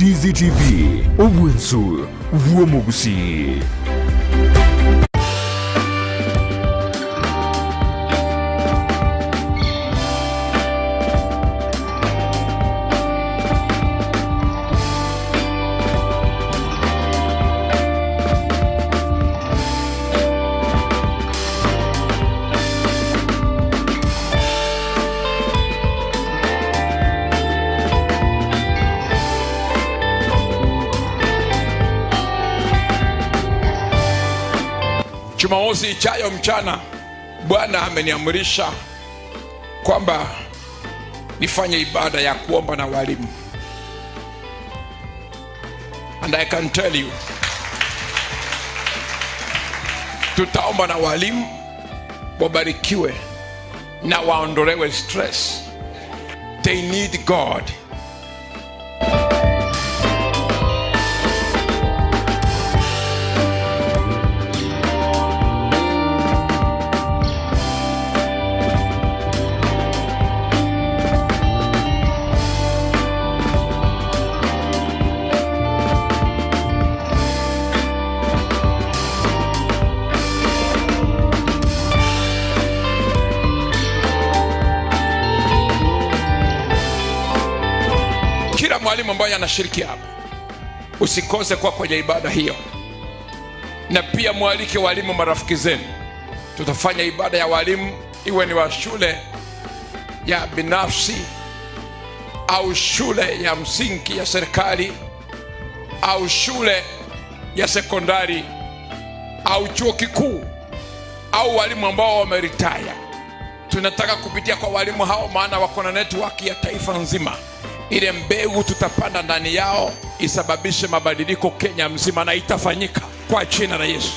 DZTV, obwensu bw'omugusi. Jumamosi ijayo mchana, Bwana ameniamrisha kwamba nifanye ibada ya kuomba na walimu. And I can tell you, tutaomba na walimu wabarikiwe na waondolewe stress. They need God. Kila mwalimu ambaye anashiriki hapa, usikose kuwa kwenye ibada hiyo, na pia mwalike walimu marafiki zenu. Tutafanya ibada ya walimu, iwe ni wa shule ya binafsi au shule ya msingi ya serikali au shule ya sekondari au chuo kikuu au walimu ambao wameritaya. Tunataka kupitia kwa walimu hao, maana wako na network ya taifa nzima. Ile mbegu tutapanda ndani yao isababishe mabadiliko Kenya mzima, na itafanyika kwa jina la Yesu.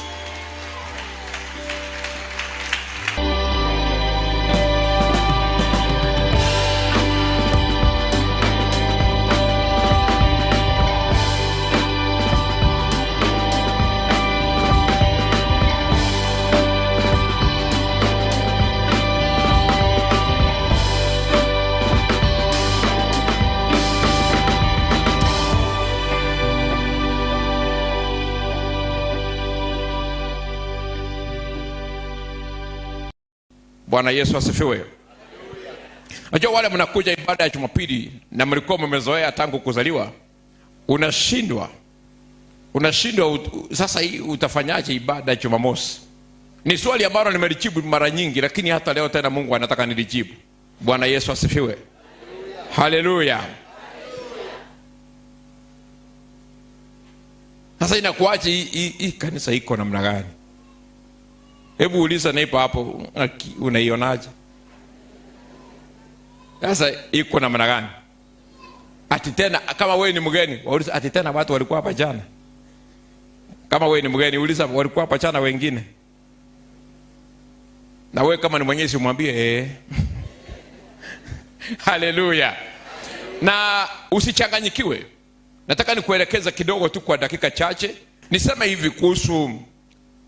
Bwana Yesu asifiwe. Najua wale mnakuja ibada ya Jumapili na mlikuwa mmezoea tangu kuzaliwa, unashindwa sasa hii utafanyaje ibada ya Jumamosi? Ni swali ambalo nimelijibu mara nyingi, lakini hata leo tena Mungu anataka nilijibu. Bwana Yesu asifiwe. Haleluya. Sasa inakuaje hii kanisa iko namna gani? Hebu uliza neighbor hapo, unaionaje? Sasa iko namna gani? Ati tena kama wewe ni mgeni, wauliza ati tena watu walikuwa hapa jana. Kama wewe ni mgeni, uliza walikuwa hapa jana wengine. Na wewe kama ni mwenyezi umwambie. Haleluya. Na usichanganyikiwe. Nataka nikuelekeza kidogo tu kwa dakika chache. Niseme hivi kuhusu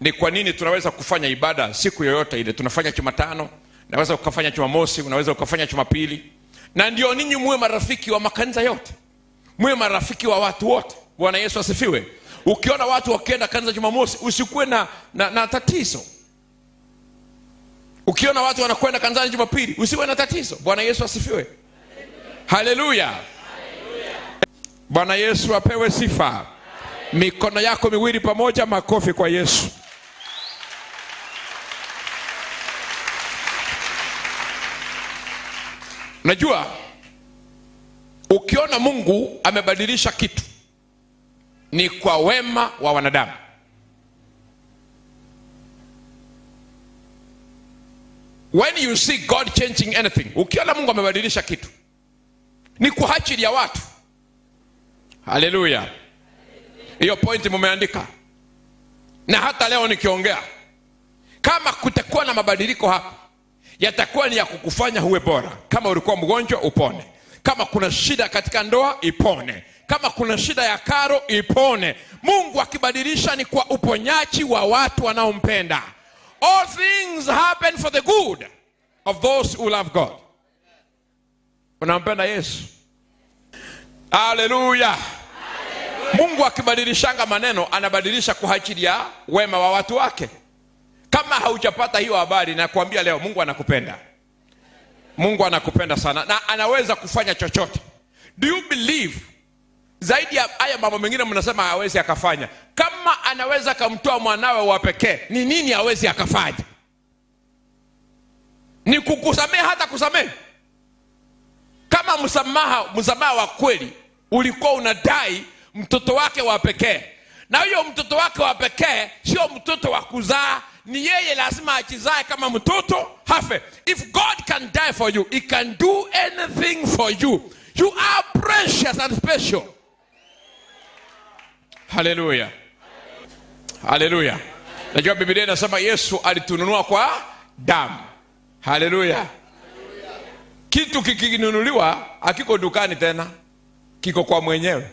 ni kwa nini tunaweza kufanya ibada siku yoyote ile. Tunafanya Jumatano, unaweza ukafanya Jumamosi, unaweza ukafanya Jumapili. Na ndio ninyi muwe marafiki wa makanisa yote, muwe marafiki wa watu wote. Bwana Yesu asifiwe. Ukiona watu wakienda kanisa Jumamosi, usikuwe na tatizo. Ukiona watu wanakwenda kanisani Jumapili, usiwe na tatizo. Bwana Yesu asifiwe. Haleluya. Bwana Yesu apewe sifa. Mikono yako miwili pamoja, makofi kwa Yesu. Najua ukiona Mungu amebadilisha kitu ni kwa wema wa wanadamu. When you see God changing anything, ukiona Mungu amebadilisha kitu ni kwa ajili ya watu. Haleluya. Hiyo point mumeandika. Na hata leo nikiongea, kama kutakuwa na mabadiliko hapa, yatakuwa ni ya kukufanya uwe bora. Kama ulikuwa mgonjwa upone, kama kuna shida katika ndoa ipone, kama kuna shida ya karo ipone. Mungu akibadilisha ni kwa uponyaji wa watu wanaompenda. All things happen for the good of those who love God. Unampenda Yesu? Haleluya. Mungu akibadilishanga maneno, anabadilisha kwa ajili ya wema wa watu wake. Kama haujapata hiyo habari, nakwambia leo Mungu anakupenda. Mungu anakupenda sana na anaweza kufanya chochote. Do you believe? Zaidi ya haya mambo mengine mnasema hawezi akafanya. Kama anaweza akamtoa mwanawe wa pekee, ni nini hawezi akafanya? Ni kukusamehe hata kusamehe. Kama msamaha wa kweli ulikuwa unadai mtoto wake wa pekee, na huyo mtoto wake wa pekee sio mtoto wa kuzaa, ni yeye lazima ajizae kama mtoto hafe. If God can die for you, he can do anything for you. You are precious and special. Haleluya, haleluya. Najua Biblia inasema Yesu alitununua kwa damu. Haleluya. Kitu kikinunuliwa hakiko dukani tena, kiko kwa mwenyewe.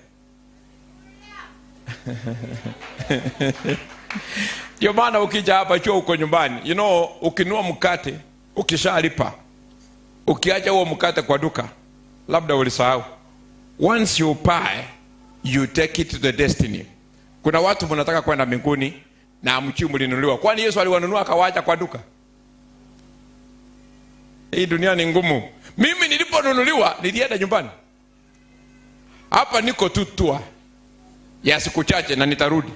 Ndio maana ukija hapa chuo uko nyumbani, ukinunua mkate, ukishalipa, ukiacha huo mkate kwa duka, labda ulisahau. Once you buy, you take it to the destiny. Kuna watu mnataka kwenda mbinguni na hamjui mlinunuliwa. Kwani Yesu aliwanunua akawaacha kwa duka? Hii dunia ni ngumu. Mimi niliponunuliwa nilienda nyumbani. Hapa niko tu tua ya siku chache na nitarudi.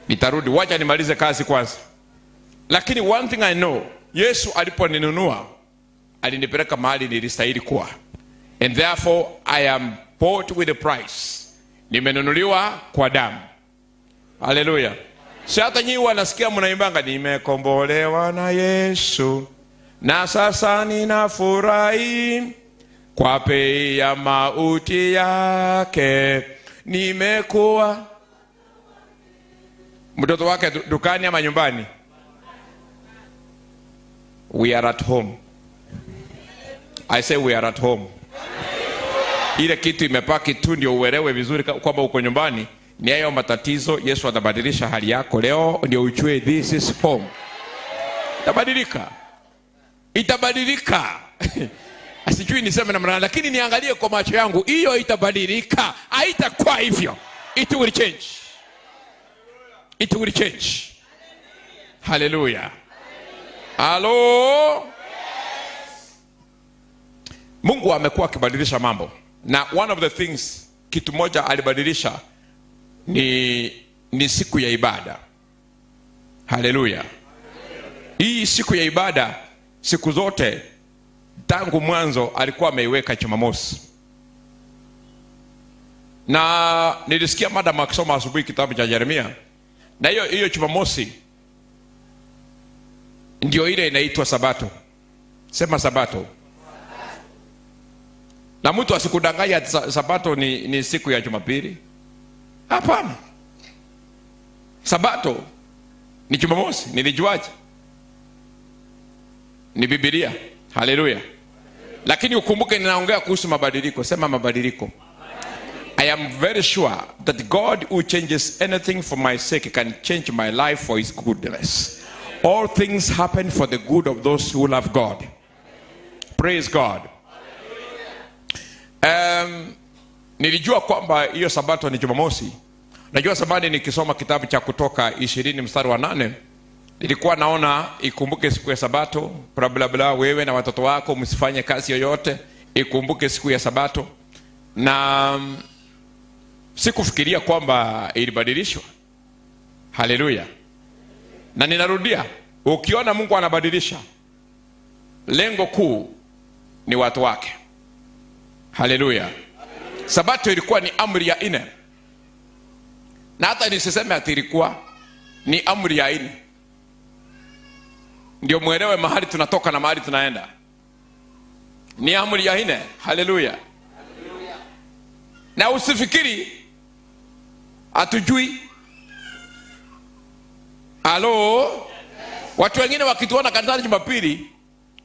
Nitarudi. Wacha nimalize kazi kwanza. Lakini one thing I know, Yesu aliponinunua alinipeleka mahali nilistahili kuwa. And therefore I am bought with a price. Nimenunuliwa kwa damu. Haleluya. Si hata nyinyi wanasikia mnaimbanga, nimekombolewa na Yesu na sasa ninafurahi kwa bei ya mauti yake, nimekuwa mtoto wake. Dukani ama nyumbani? We are at home. I say we are at home. Ile kitu imepaki tu ndio uelewe vizuri kwamba uko nyumbani. Ni hayo matatizo. Yesu atabadilisha hali yako leo ndio ujue this is home. Itabadilika. Itabadilika. Asijui niseme namna, lakini niangalie kwa macho yangu, hiyo itabadilika. Haitakuwa hivyo. It will change. It will change. Hallelujah. Hello. Mungu amekuwa akibadilisha mambo. Na one of the things, kitu moja alibadilisha ni siku ya ibada. Haleluya. Hii siku ya ibada siku zote tangu mwanzo alikuwa ameiweka Jumamosi. Na nilisikia madam akisoma asubuhi kitabu cha Yeremia, na hiyo Jumamosi ndio ile inaitwa Sabato. Sema Sabato. Na mtu asikudanganye Sabato ni siku ya Jumapili. Hapana. Sabato ni Jumamosi. Nilijuaje? Ni Biblia. Haleluya. Lakini ukumbuke ninaongea kuhusu mabadiliko. Sema mabadiliko. I am very sure that God who changes anything for my sake can change my life for his goodness. All things happen for the good of those who love God. Praise God. Nilijua kwamba hiyo Sabato ni Jumamosi. Najua samani nikisoma kitabu cha Kutoka 20 mstari wa 8, nilikuwa naona ikumbuke siku ya Sabato, bla bla bla, wewe na watoto wako msifanye kazi yoyote, ikumbuke siku ya Sabato. Na sikufikiria kwamba ilibadilishwa. Haleluya. Na ninarudia, ukiona Mungu anabadilisha, lengo kuu ni watu wake. Haleluya. Sabato ilikuwa ni amri ya 4. Na hata nisiseme ati ilikuwa ni amri ya 4. Ndio muelewe mahali tunatoka na mahali tunaenda. Ni amri ya 4. Haleluya. Na usifikiri hatujui. Halo? Watu wengine wakituona kanisani Jumapili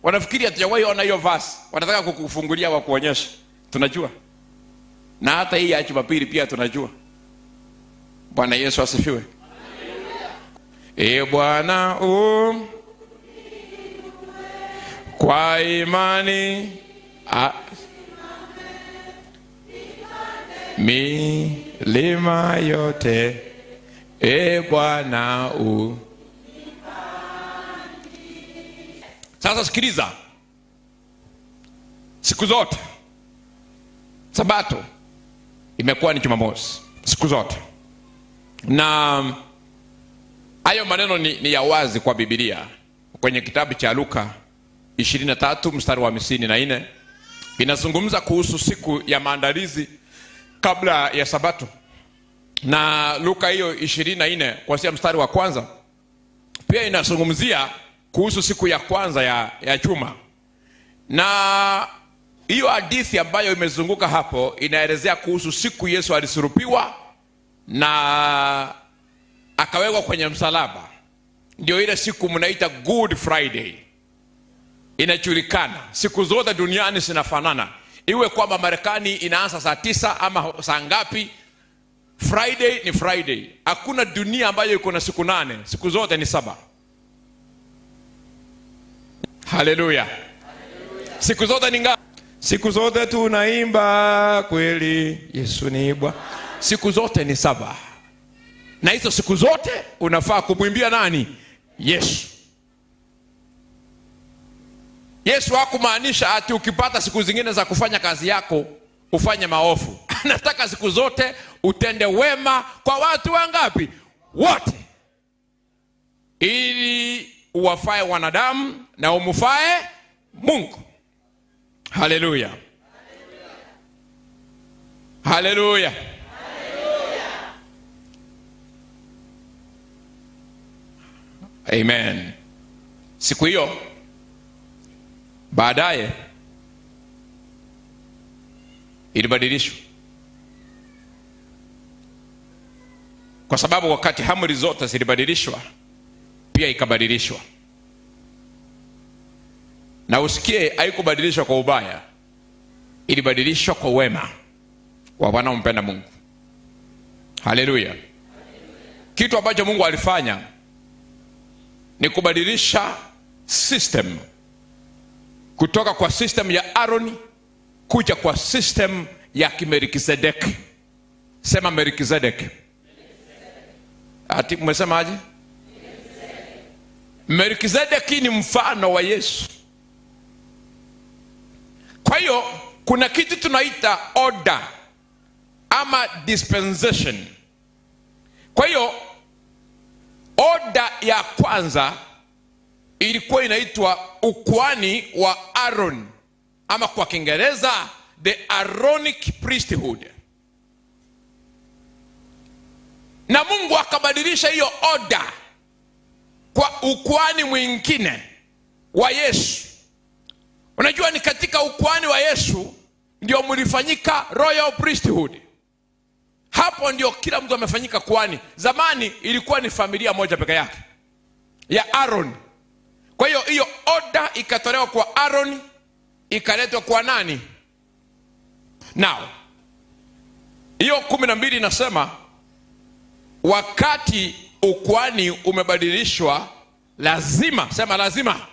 wanafikiri hatujawahi ona hiyo verse. Wanataka kukufungulia wa kuonyesha. Tunajua. Na hata hii ya Jumapili pia tunajua. Bwana Yesu asifiwe. E Bwana kwa imani Milima yote, e Bwana u. Sasa sikiliza, siku zote Sabato imekuwa ni Jumamosi, siku zote. Na hayo maneno ni ya wazi kwa Biblia. Kwenye kitabu cha Luka 23 mstari wa 54 inazungumza kuhusu siku ya maandalizi kabla ya Sabato. Na Luka hiyo 24 kuanzia mstari wa kwanza pia inazungumzia kuhusu siku ya kwanza ya juma. Na hiyo hadithi ambayo imezunguka hapo inaelezea kuhusu siku Yesu alisulubiwa na akawekwa kwenye msalaba. Ndio ile siku mnaita Good Friday. Inajulikana siku zote duniani zinafanana, iwe kwamba Marekani inaanza saa 9 ama saa ngapi, Friday ni Friday. Hakuna dunia ambayo iko na siku 8, siku zote ni 7. Haleluya. Siku zote ni ngapi? Siku zote tunaimba kweli Yesu ni Bwana. Siku zote ni 7. Na hizo siku zote unafaa kumwimbia nani? Yesu. Yesu hakumaanisha ati ukipata siku zingine za kufanya kazi yako ufanye maovu. Anataka siku zote utende wema kwa watu wangapi? Wote. Ili uwafae wanadamu na umfae Mungu. Haleluya. Haleluya. Amen. Siku hiyo baadaye ilibadilishwa, kwa sababu wakati amri zote zilibadilishwa pia ikabadilishwa. Na usikie, haikubadilishwa kwa ubaya, ilibadilishwa kwa wema kwa wanaompenda Mungu. Haleluya. Kitu ambacho Mungu alifanya ni kubadilisha system kutoka kwa system ya Aaron kuja kwa system ya Melkizedek. Sema Melkizedek. Ati umesemaje? Melkizedek ni mfano wa Yesu. Kwa hiyo kuna kitu tunaita order ama dispensation. Kwa hiyo order ya kwanza ilikuwa inaitwa ukuhani wa Aaron, ama kwa Kiingereza the Aaronic priesthood. Na Mungu akabadilisha hiyo order kwa ukuhani mwingine wa Yesu. Unajua ni katika ukuhani wa Yesu ndio mlifanyika royal priesthood. Hapo ndio kila mtu amefanyika kuhani. Zamani ilikuwa ni familia moja peke yake ya Aaron. Kwa hiyo hiyo order ikatolewa kwa Aaron ikaletwa kwa nani? Now hiyo 12 inasema wakati ukuhani umebadilishwa, lazima, sema lazima,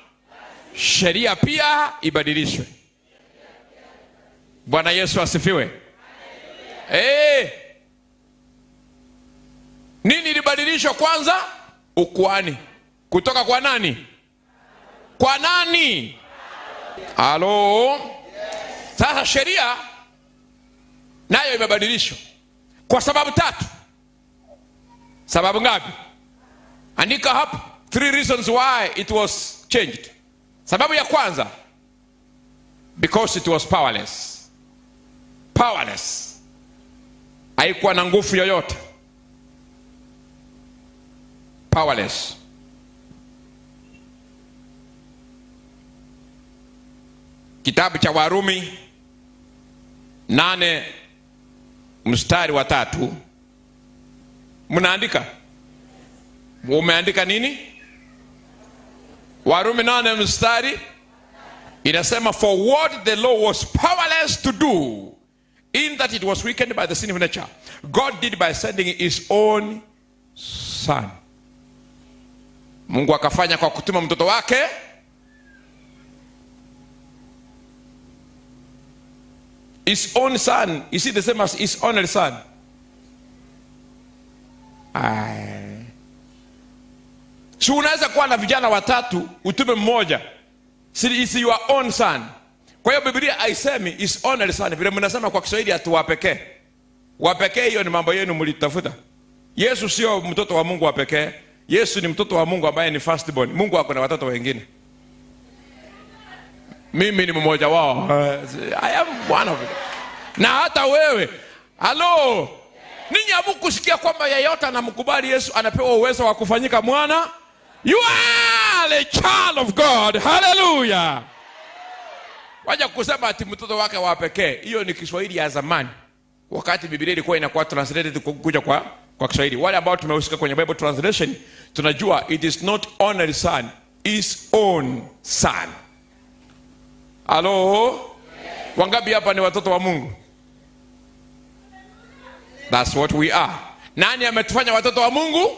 sheria pia ibadilishwe. Bwana Yesu asifiwe. Nini ilibadilishwa kwanza? Ukuhani. Kutoka kwa nani? Kwa nani? Halo? Sasa sheria nayo imebadilishwa kwa sababu tatu. Sababu ngapi? Andika hapo 3 reasons why it was changed. Sababu ya kwanza, because it was powerless. Powerless. Haikuwa na nguvu yoyote. Powerless. Kitabu cha Warumi 8 mstari wa 3. Mnaandika? Umeandika nini? Warumi 8 mstari inasema, for what the law was powerless to do, in that it was weakened by the sin of nature, God did by sending his own son. Mungu akafanya kwa kutuma mtoto wake His own son, is it the same as his only son? Si unaweza kuwa na vijana watatu utume mmoja. Si is your own son. Kwa hiyo Biblia haisemi his only son. Vile mnasema kwa Kiswahili ati wa pekee. Wa pekee hiyo ni mambo yenu mlitafuta. Yesu sio mtoto wa Mungu wa pekee. Yesu ni mtoto wa Mungu ambaye ni firstborn. Mungu ako na watoto wengine. Mimi ni mmoja wao. I am one of them. Na hata wewe. Halo. Ninyi hamkusikia kwamba yeyote anamkubali Yesu anapewa uwezo wa kufanyika mwana? You are a child of God. Hallelujah. Wacha kusema ati mtoto wake wa pekee. Hiyo ni Kiswahili ya zamani. Wakati Biblia ilikuwa inakuwa translated kuja kwa Kiswahili. Wale ambao tumehusika kwenye Bible translation tunajua it is not only son, his own son. Halo? Yes. Wangapi hapa ni watoto wa Mungu? That's what we are. Nani ametufanya watoto wa Mungu?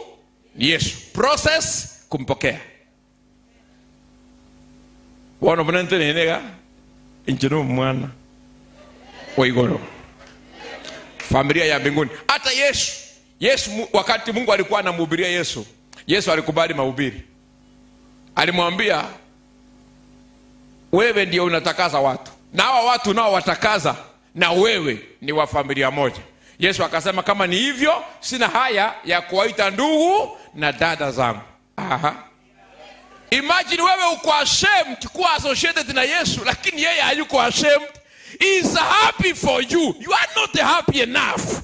Yesu. Process kumpokea. Wana mnente nega injino mwana wa igoro. Familia ya mbinguni. Hata Yesu, Yesu wakati Mungu alikuwa anamhubiria Yesu, Yesu alikubali mahubiri. Alimwambia wewe ndio unatakaza watu, na hawa watu nao watakaza, na wewe ni wa familia moja. Yesu akasema kama ni hivyo sina haya ya kuwaita ndugu na dada zangu. Aha. Imagine wewe uko ashamed kuwa associated na Yesu, lakini yeye hayuko ashamed. He is happy for you. You are not happy enough.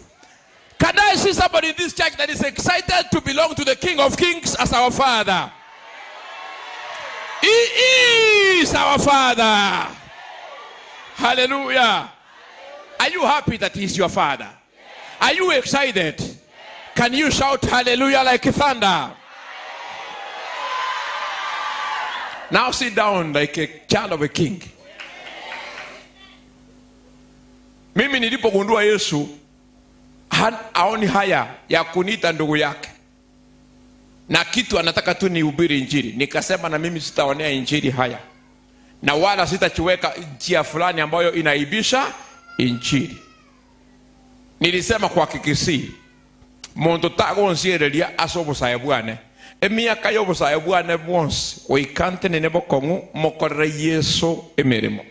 Can I see somebody in this church that is excited to belong to the King of Kings as our Father? He is our Father. Hallelujah. Are you happy that he is your Father? Are you excited? Can you shout hallelujah like thunder? Now sit down like a child of a king. Mimi nilipogundua Yesu haoni haya ya kuniita ndugu yake, na kitu anataka tu nihubiri injili, nikasema na mimi sitaonea injili haya, na wala sitachiweka njia fulani ambayo inaibisha injili. Nilisema kwa Kikisii, muntu tagonsireria ase obosae bwane, emiaka y'obosae bwane bwonsi oikante nene bokong'u mokorere Yesu emirimo.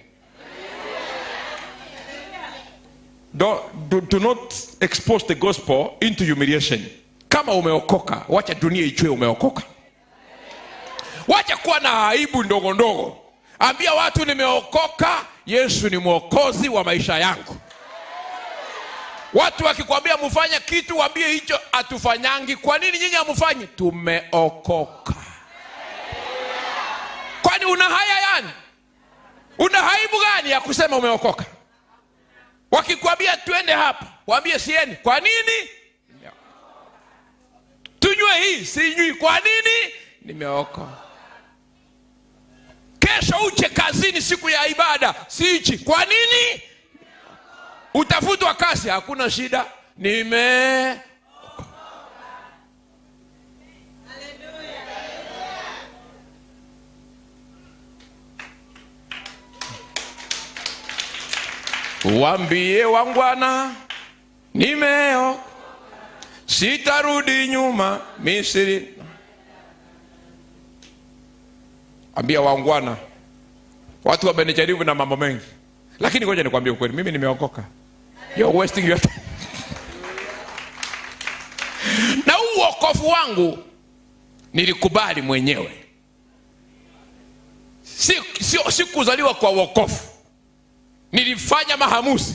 Do not expose the gospel into humiliation. Kama umeokoka, wacha dunia ijue umeokoka. Wacha kuwa na aibu ndogo ndogo. Ambia watu nimeokoka, Yesu ni mwokozi wa maisha yangu. Watu wakikwambia mfanye kitu, waambie hicho hatufanyangi. Kwa nini nyinyi hamfanyi? Tumeokoka. Kwani una haya yani? Una aibu gani ya kusema umeokoka? Wakikwambia twende hapa, waambie siendi. Kwa nini? Tunywe hii, sinywi. Kwa nini? Nimeokoka. Kesho uche kazini siku ya ibada, siichi. Kwa nini? Utafutwa kazi, hakuna shida. Nimeokoka. Waambie wangwana nimeokoka, sitarudi nyuma Misri. Ambia wangwana, watu wamenijaribu na mambo mengi, lakini ngoja nikwambie ukweli, mimi nimeokoka. You're wasting your time. Na huu wokovu wangu nilikubali mwenyewe. Si kuzaliwa kwa wokovu. Nilifanya maamuzi,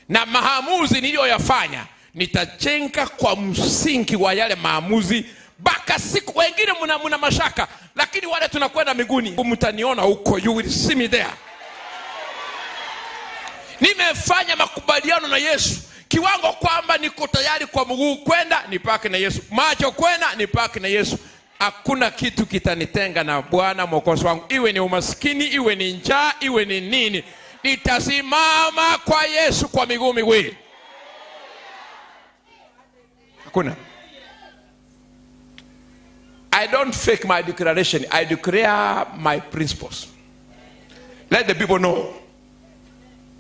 na maamuzi niliyoyafanya nitajenga kwa msingi wa yale maamuzi mpaka siku. Wengine mna mashaka, lakini wale tunakwenda mbinguni, mtaniona huko, you will see me there. Nimefanya makubaliano na Yesu kiwango kwamba niko tayari kwa mguu kwenda nipake na Yesu, macho kwenda nipake na Yesu. Hakuna kitu kitanitenga na Bwana Mwokozi wangu, iwe ni umaskini, iwe ni njaa, iwe ni nini. Nitasimama kwa Yesu kwa miguu miwili. Hakuna. I don't fake my declaration. I declare my principles. Let the people know.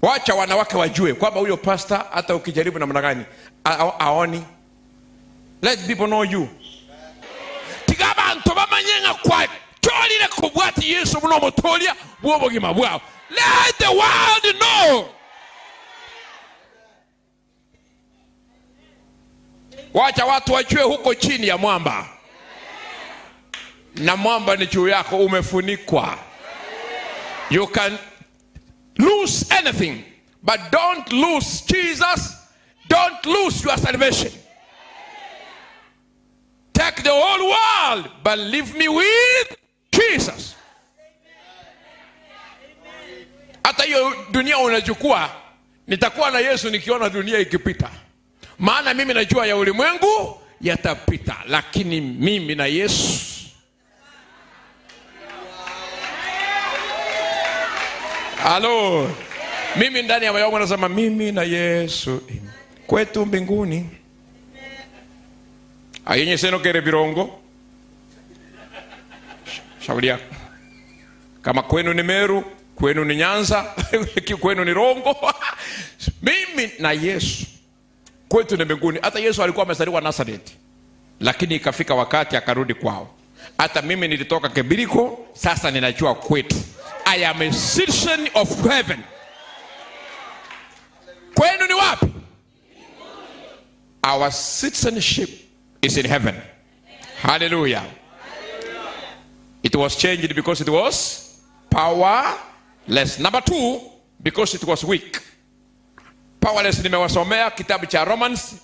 Wacha wanawake wajue kwamba huyo pastor hata ukijaribu namna gani aoni. Let people know you. Tiga bantu bamanye kwa tolire kubwati Yesu muno mutolia bw'obugima bwao. Let the world know. Wacha watu wajue huko chini ya mwamba. Na mwamba ni juu yako, umefunikwa. You can lose anything, but don't lose Jesus. Don't lose your salvation. Take the whole world, but leave me with Jesus. Hata hiyo dunia unachukua, nitakuwa na Yesu nikiona dunia ikipita. Maana mimi najua ya ulimwengu yatapita, lakini mimi na Yesu. Halo. Mimi ndani ya moyo wangu nasema mimi na Yesu kwetu mbinguni. Ayenye seno kere birongo. Shauri yako. Kama kwenu ni Meru, kwenu ni Nyanza, kwenu ni Rongo. Mimi na Yesu kwetu ni mbinguni. Hata Yesu alikuwa amezaliwa Nazareth, lakini ikafika wakati akarudi kwao. Hata mimi nilitoka Kebiriko, sasa ninajua kwetu. I am a citizen of heaven. Kwenu ni wapi? Our citizenship is in heaven. Hallelujah. It was changed because it was powerless. Number 2, because it was weak. Powerless nimewasomea kitabu cha Romans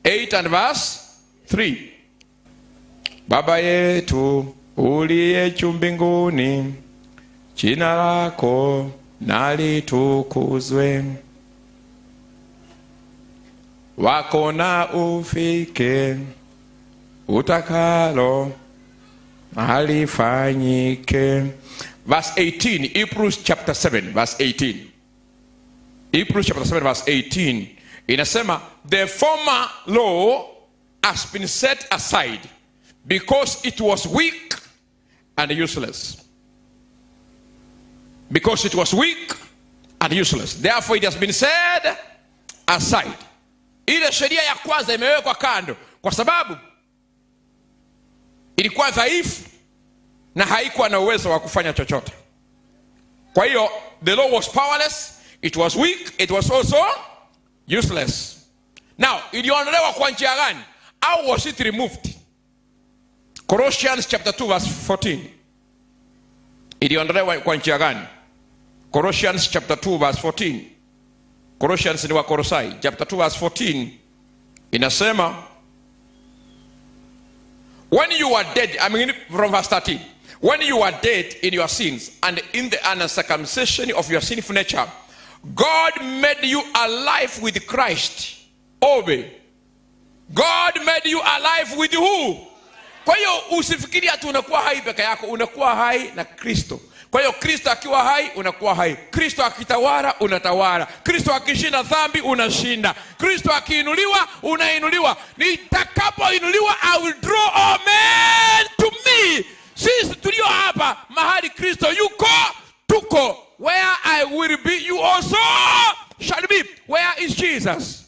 8 and verse 3. Baba yetu uliye juu mbinguni, jina lako na litukuzwe, wako na ufike, utakalo alifanyike. Verse 18, Hebrews chapter 7 verse 18. Hebrews chapter 7 verse 18 inasema, the former law has been set aside because it was weak and useless. Because it was weak and useless, therefore it has been set aside. Ile sheria ya kwanza imewekwa kando kwa sababu ilikuwa dhaifu na haikuwa na uwezo wa kufanya chochote. Kwa hiyo the law was powerless, it was weak, it was also useless. Now, iliondolewa kwa njia gani? How was it removed? Colossians chapter 2 verse 14. Iliondolewa kwa njia gani? Colossians chapter 2 verse 14. Colossians ni wa Kolosai chapter 2 verse 14 inasema, when you are dead, I mean from verse 13, when you are dead in your sins and in the uncircumcision of your sinful nature, God made you alive with Christ. Obey. God made you alive with who? Kwa hiyo usifikiri ati unakuwa hai peke yako, unakuwa hai na Kristo. Kwa hiyo Kristo akiwa hai unakuwa hai. Kristo akitawala unatawala. Kristo akishinda dhambi unashinda. Kristo akiinuliwa unainuliwa. Nitakapoinuliwa I will draw all men to me. Sisi tulio hapa mahali Kristo yuko tuko. Where I will be, you also shall be. Where is Jesus?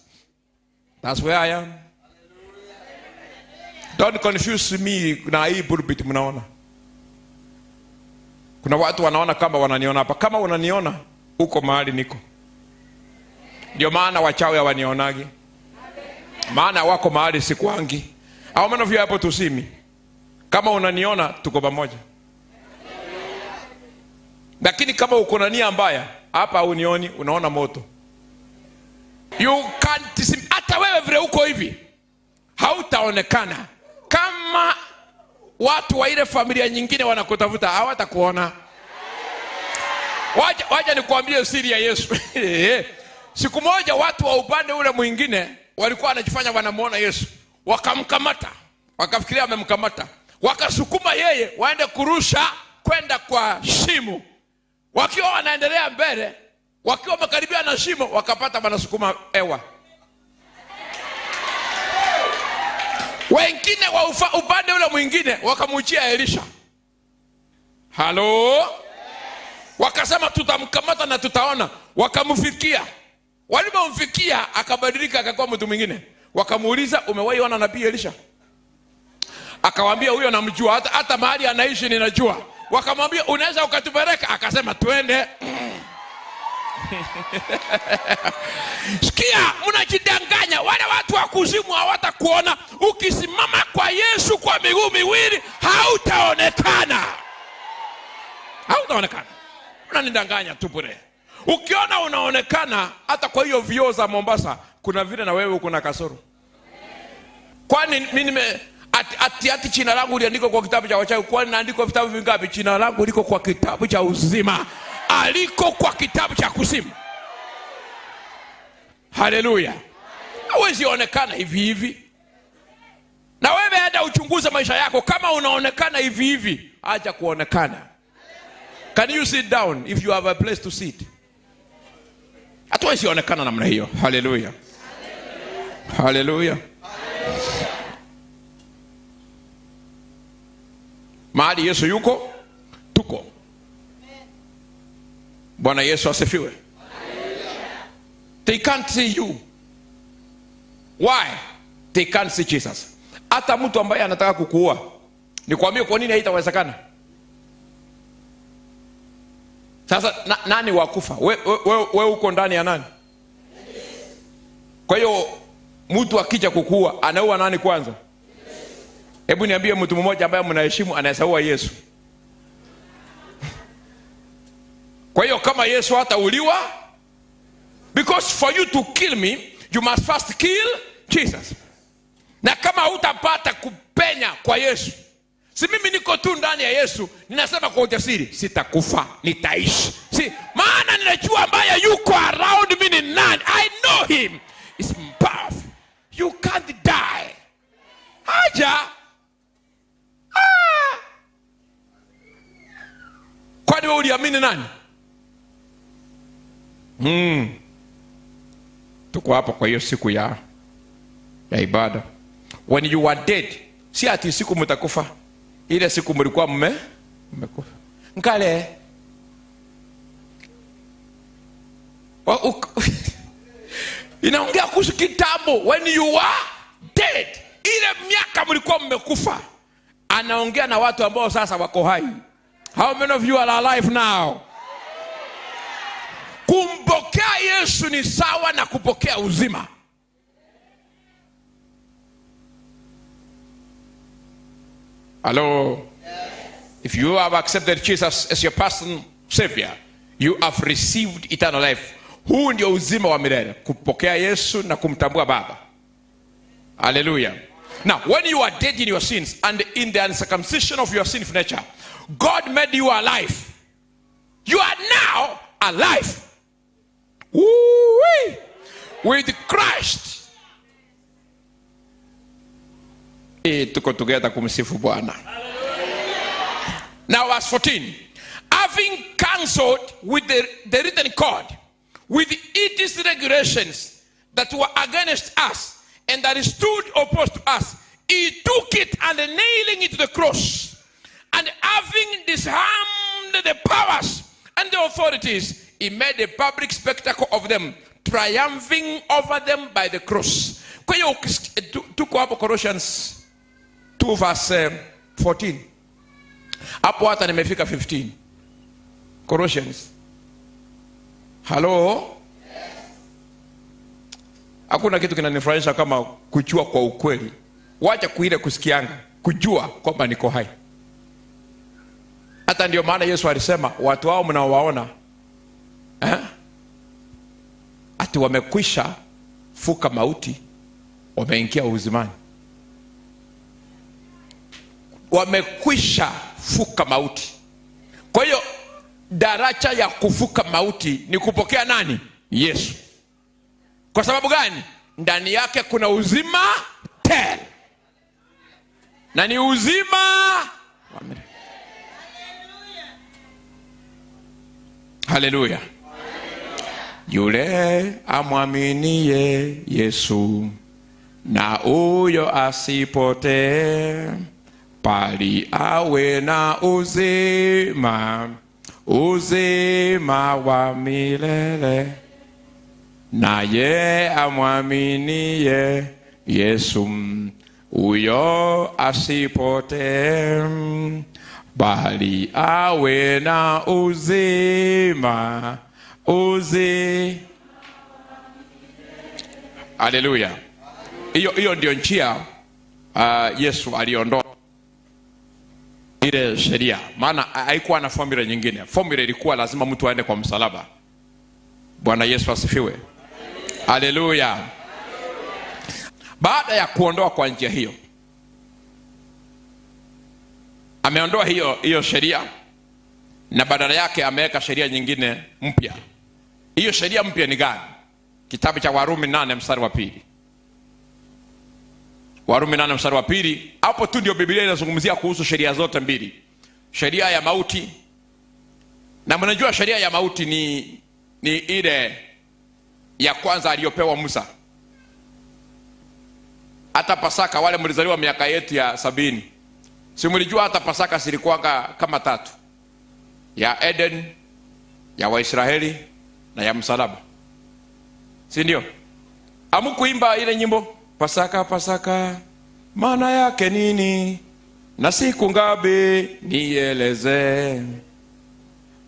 That's where I am. Don't confuse me na hii pulpit mnaona. Kuna watu wanaona kama wananiona hapa. Kama unaniona uko mahali niko. Ndio maana wachawi hawanionagi. Maana wako mahali sikuangi. How many of you hapo to see me? Kama unaniona tuko pamoja. Lakini kama uko na nia mbaya, hapa unioni, unaona moto. You can't see. Hata wewe vile uko hivi hautaonekana. Kama watu wa ile familia nyingine wanakutafuta, hawatakuona. Waja nikuambie siri ya Yesu. Siku moja watu wa upande ule mwingine walikuwa wanajifanya wanamuona Yesu. Wakamkamata. Wakafikiria wamemkamata. Wakasukuma yeye waende kurusha kwenda kwa shimo. Wakiwa wanaendelea mbele, wakiwa wamekaribia na shimo, wakapata wanasukuma hewa. Wengine wa upande ule mwingine wakamujia Elisha. Halo? Wakasema tutamkamata na tutaona. Wakamfikia. Walipomfikia akabadilika akakuwa mtu mwingine. Wakamuuliza, umewahi ona nabii Elisha? Akawaambia huyo namjua, hata mahali anaishi ninajua. Wakamwambia unaweza ukatupeleka? Akasema twende. Sikia, mnajidanganya. Wale watu wa kuzimu hawatakuona. Ukisimama kwa Yesu kwa miguu miwili hautaonekana. Hautaonekana. Unanidanganya tu bure. Ukiona unaonekana hata kwa hiyo vioo za Mombasa, kuna vile na wewe uko na kasoro. Kwani mimi nime ati jina langu liandikwa kwa kitabu cha wachawi? Kwani naandikwa vitabu vingapi? Jina langu liko kwa kitabu cha uzima, aliko kwa kitabu cha kuzimu. Haleluya. Hawezi onekana hivi hivi. Na wewe enda uchunguze maisha yako, kama unaonekana hivi hivi, acha kuonekana. Can you sit down if you have a place to sit? Hatuwezi onekana namna hiyo. Haleluya. Haleluya. Mahali Yesu yuko, tuko. Bwana Yesu asifiwe. They can't see you. Why? They can't see Jesus. Hata mtu ambaye anataka kukuua, nikwambie kwa nini haitawezekana. Sasa nani wakufa? We uko ndani ya nani? Kwa hiyo mtu akija kukuua, anaua nani kwanza? Hebu niambie mtu mmoja ambaye mnaheshimu anaweza ua Yesu. Kwa hiyo kama Yesu hatauliwa, because for you to kill me, you must first kill Jesus. Na kama hutapata kupenya kwa Yesu, si mimi niko tu ndani ya Yesu, ninasema kwa ujasiri, sitakufa, nitaishi. Si maana ninajua ambaye yuko around me ni nani. I know him. It's powerful. You can't die. Haja. Kwani wewe uliamini nani? Tuko hapa kwa hiyo siku ya ibada. When you are dead, si ati siku mtakufa. Ile siku mlikuwa mmekufa. Nkale. Inaongea kuhusu kitambo, when you are dead. Ile miaka mlikuwa mmekufa. Anaongea na watu ambao sasa wako hai. How many of you are alive now? Kumpokea Yesu ni sawa na kupokea uzima. Hello? Yes. If you have accepted Jesus as your personal savior, you have received eternal life. Huu ndio uzima wa milele, kupokea Yesu na kumtambua Baba. Hallelujah. Now, when you are dead in your sins and in the uncircumcision of your sinful nature, God made you alive. You are now alive. Woo-wee. With Christ. Tuko together kumsifu Bwana. Now verse 14. Having cancelled with the written code, with its regulations that were against us and that stood opposed to us, he took it and nailing it to the cross. And having disarmed the powers and the authorities, he made a public spectacle of them, triumphing over them by the cross. Kwa hiyo tuko hapo Colossians 2 verse 14. Hapo hata nimefika 15. Colossians. Hello? Hakuna kitu kinanifurahisha kama kujua kwa ukweli. Wacha kuile kusikianga, kujua kwamba niko hai. Hata ndio maana Yesu alisema watu hao mnaowaona, ati wamekwisha fuka mauti, wameingia uzimani. Wamekwisha fuka mauti. Kwa hiyo daraja ya kufuka mauti ni kupokea nani? Yesu. Kwa sababu gani? Ndani yake kuna uzima tele. Na ni uzima wa milele. Haleluya. Yule amwaminie Yesu na huyo asipotee, bali awe na uzima Uzima wa milele, naye amwaminie Yesu, huyo asipotee, bali awe na uzima uzi. Haleluya! Hiyo ndio njia Yesu aliondoa ile sheria, maana haikuwa na formula nyingine. Formula ilikuwa lazima mtu aende kwa msalaba. Bwana Yesu asifiwe. Haleluya. Baada ya kuondoa kwa njia hiyo, ameondoa hiyo sheria na badala yake ameweka sheria nyingine mpya. Hiyo sheria mpya ni gani? Kitabu cha Warumi 8 mstari wa 2. Warumi 8 mstari wa 2. Hapo tu ndio Biblia inazungumzia kuhusu sheria zote mbili. Sheria ya mauti. Na mnajua sheria ya mauti ni ile ya kwanza aliyopewa Musa. Hata Pasaka, wale mlizaliwa miaka yetu ya 70, si mlijua hata Pasaka zilikuwa kama 3. Ya Eden, ya Waisraeli na ya msalaba. Si ndio? Amukuimba ile nyimbo Pasaka Pasaka maana yake nini, na siku ngapi nieleze.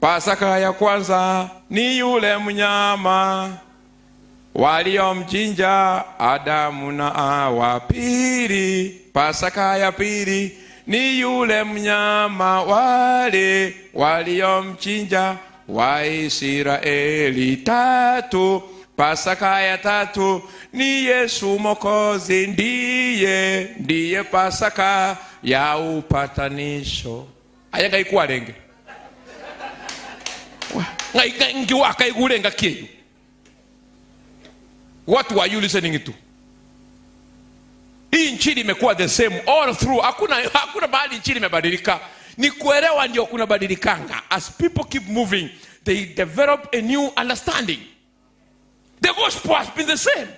Pasaka ya kwanza ni yule mnyama waliomchinja Adamu na Hawa. Pili, Pasaka ya pili ni yule mnyama wale waliomchinja Waisraeli. Tatu, Pasaka ya tatu ni Yesu Mwokozi, ndiye Pasaka ya upatanisho. Aya ngaikuwa lenge ngiwaka igulenga kiyo. What were you listening to? Hii injili imekuwa the same all through. Hakuna mahali injili imebadilika. Ni kuelewa ndio kuna badilikanga. As people keep moving, they develop a new understanding. The gospel has been the same.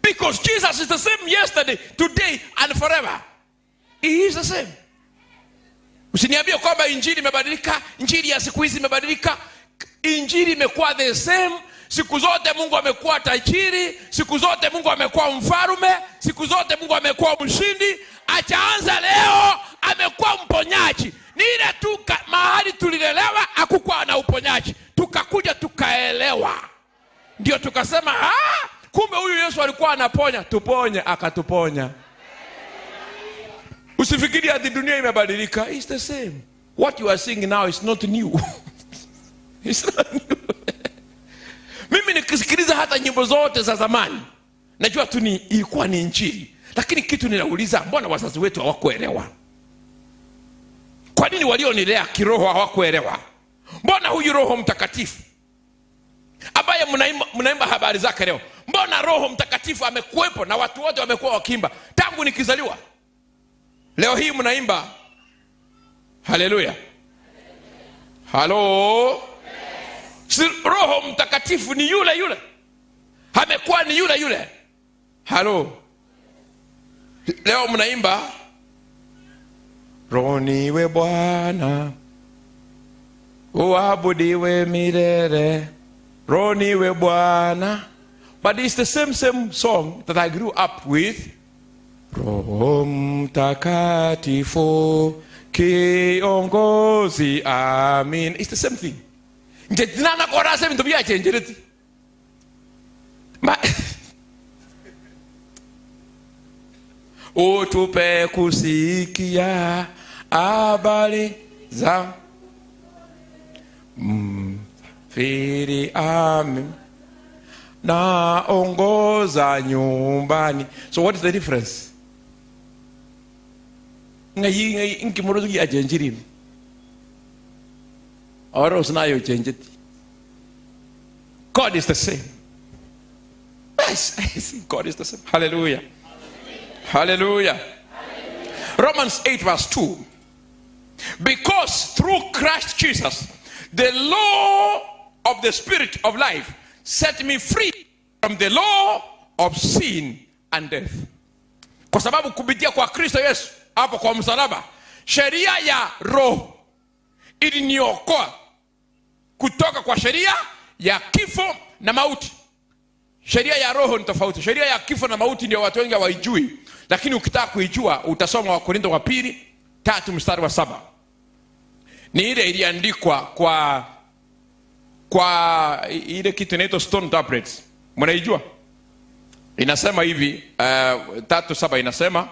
Because Jesus is the same yesterday, today and forever. He is the same. Usiniambie kwamba injili imebadilika, injili ya siku hizi imebadilika. Injili imekuwa the same. Siku zote Mungu amekuwa tajiri, siku zote Mungu amekuwa mfalme, siku zote Mungu amekuwa mshindi. Achaanza leo amekuwa mponyaji. Ni ile tu mahali tulilelewa hakukuwa na uponyaji. Tukakuja tukaelewa. Ndio tukasema, kumbe huyu Yesu alikuwa anaponya, tuponye, akatuponya. Usifikiri ati dunia imebadilika. It's the same. What you are seeing now is not new. It's not new. Mimi nikisikiliza hata nyimbo zote za zamani, najua tu ni ilikuwa ni injili. Lakini kitu ninauliza, mbona wazazi wetu hawakuelewa? Kwa nini walionilea kiroho hawakuelewa? Mbona huyu Roho Mtakatifu ambaye mnaimba habari zake leo, mbona Roho Mtakatifu amekuwepo na watu wote wamekuwa wakiimba tangu nikizaliwa? Leo hii mnaimba haleluya. Halo. Si Roho Mtakatifu ni yule yule, amekuwa ni yule yule. Halo. Leo mnaimba Roho niwe Bwana uabudiwe milele, Roho niwe Bwana. But it's the same song that I grew up with. Roho Mtakatifu kiongozi, amin. It's the same thing. Nje kora se bintu byachenjereti. Utupe kusikia habari za mfiri, amin, na ongoza nyumbani. So what is the difference? Ngai nkimorozi ajenjiri. Oros nayo chenjeti. God is the same. Yes, I see God is the same. Hallelujah. Hallelujah. Romans 8 verse 2. Because through Christ Jesus, the law of the Spirit of life set me free from the law of sin and death. Kwa sababu kupitia kwa Kristo Yesu hapo kwa msalaba, sheria ya roho Iliniokoa kutoka kwa sheria ya kifo na mauti. Sheria ya roho ni tofauti. Sheria ya kifo na mauti ndio watu wengi hawaijui, lakini ukitaka kuijua utasoma Wakorintho wa pili 3 mstari wa 7. Ni ile iliandikwa kwa ile kitu inaitwa stone tablets. Mnaijua? Inasema hivi, 3:7 inasema,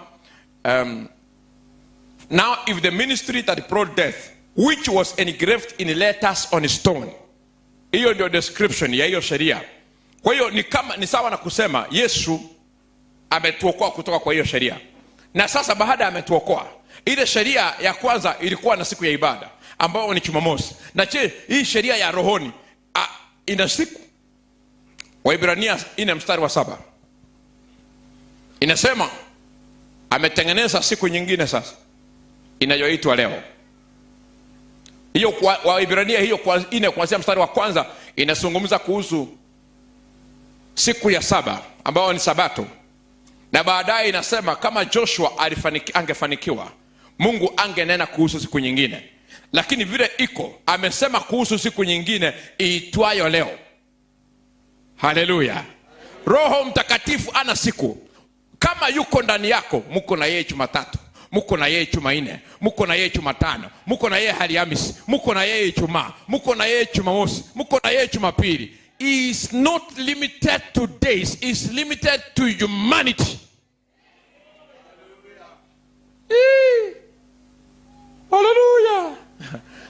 now if the ministry that brought death, which was engraved in letters on stone. Hiyo ndio description ya hiyo sheria. Kwa hiyo ni sawa na kusema Yesu ametuokoa kutoka kwa hiyo sheria. Na sasa baada ametuokoa, ile sheria ya kwanza ilikuwa na siku ya ibada ambayo ni Jumamosi. Na je, hii sheria ya rohoni ina siku? Waebrania 4 mstari wa 7 inasema ametengeneza siku nyingine sasa inayoitwa leo. Hiyo kwa Waebrania hiyo kwa 4 kuanzia mstari wa kwanza inazungumza kuhusu siku ya 7 ambayo ni Sabato. Na baadaye inasema kama Joshua angefanikiwa, Mungu angenena kuhusu siku nyingine. Lakini vile iko, amesema kuhusu siku nyingine iitwayo leo. Haleluya. Roho Mtakatifu ana siku. Kama yuko ndani yako, mko na yeye Jumatatu, mko na yeye Jumanne, mko na yeye Jumatano, mko na yeye Alhamisi, mko na yeye Ijumaa, mko na yeye Jumamosi, mko na yeye Jumapili. He is not limited to days, he is limited to humanity. Hallelujah.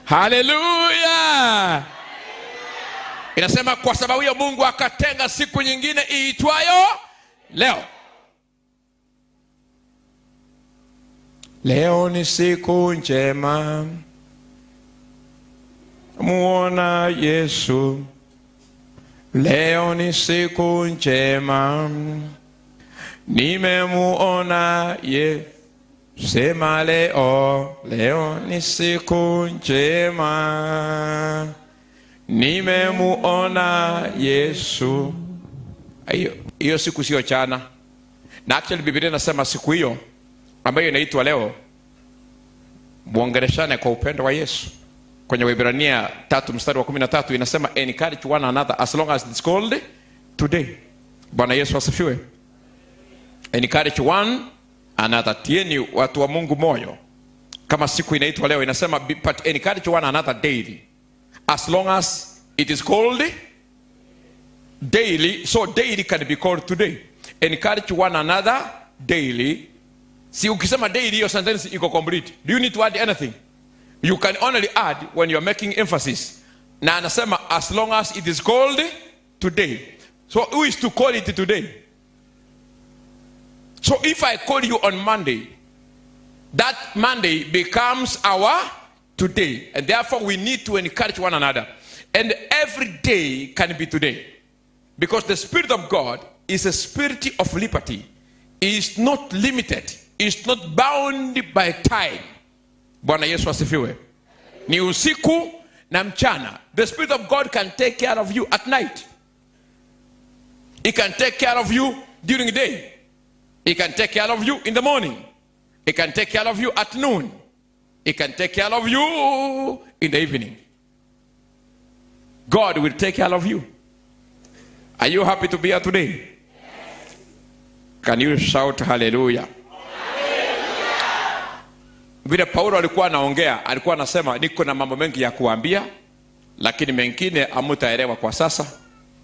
Hallelujah. Inasema kwa sababu hiyo Mungu akatenga siku nyingine iitwayo leo. Leo ni siku njema, muona Yesu. Leo ni siku njema, nimemuona Yesu. Sema leo, leo ni siku njema, nimemuona Yesu. Hiyo siku sio chana. Na actually Biblia inasema siku hiyo ambayo inaitwa leo, muongeleshane kwa upendo wa Yesu. Kwenye Waebrania 3 mstari wa 13 inasema encourage one another as long as it's called today. Bwana Yesu asifiwe. Encourage one another, tieni watu wa Mungu moyo kama siku inaitwa leo. Inasema but encourage one another daily as long as it is called daily. So daily can be called today. Encourage one another daily. Si ukisema daily, hiyo sentence iko complete. Do you need to add anything? You can only add when you are making emphasis. Na anasema as long as it is called today. So who is to call it today? So if I call you on Monday, that Monday becomes our today. And therefore we need to encourage one another. And every day can be today. Because the Spirit of God is a spirit of liberty. It is not limited. It is not bound by time. Bwana Yesu asifiwe. Ni usiku na mchana. The Spirit of God can take care of you at night. He can take care of you during the day. He can take care of you in the morning. He can take care of you at noon. He can take care of you in the evening. God will take care of you. Are you happy to be here today? Yes. Can you shout hallelujah? Hallelujah. Vile Paulo alikuwa anaongea, alikuwa anasema niko na mambo mengi ya kuambia, lakini mengine hamtaelewa kwa sasa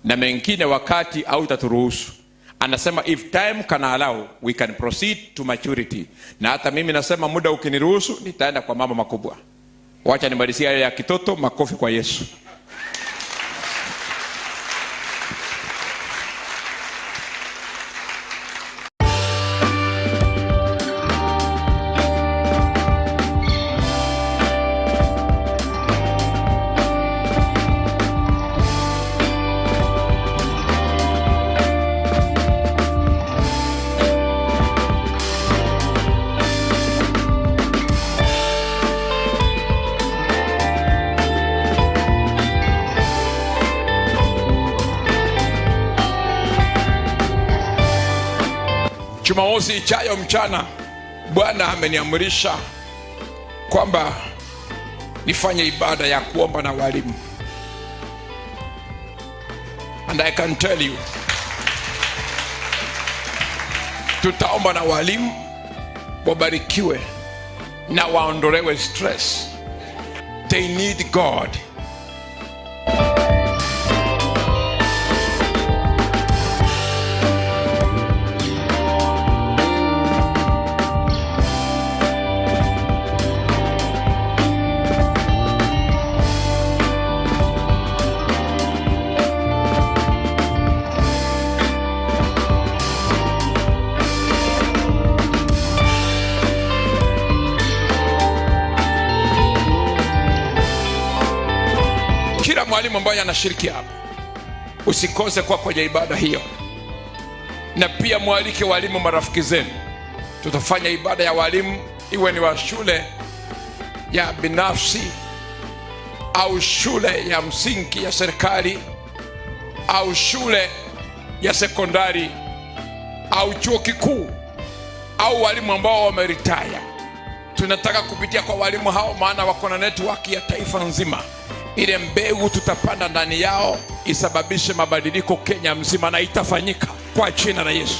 na mengine wakati hautaturuhusu. Anasema if time can allow, we can proceed to maturity. Na hata mimi nasema muda ukiniruhusu nitaenda kwa mambo makubwa. Wacha nimalizie hayo ya kitoto. Makofi kwa Yesu. Jumamosi ijayo mchana, Bwana ameniamrisha kwamba Nifanye ibada ya kuomba na walimu. And I can tell you, tutaomba na walimu wabarikiwe na waondolewe stress. They need God. Kila mwalimu ambaye anashiriki hapa, usikose kuwa kwenye ibada hiyo, na pia mwalike walimu marafiki zenu. Tutafanya ibada ya walimu, iwe ni wa shule ya binafsi au shule ya msingi ya serikali au shule ya sekondari au chuo kikuu au walimu ambao wameritaya. Tunataka kupitia kwa walimu hao, maana wako na network ya taifa nzima. Ile mbegu tutapanda ndani yao isababishe mabadiliko Kenya mzima, na itafanyika kwa jina la Yesu.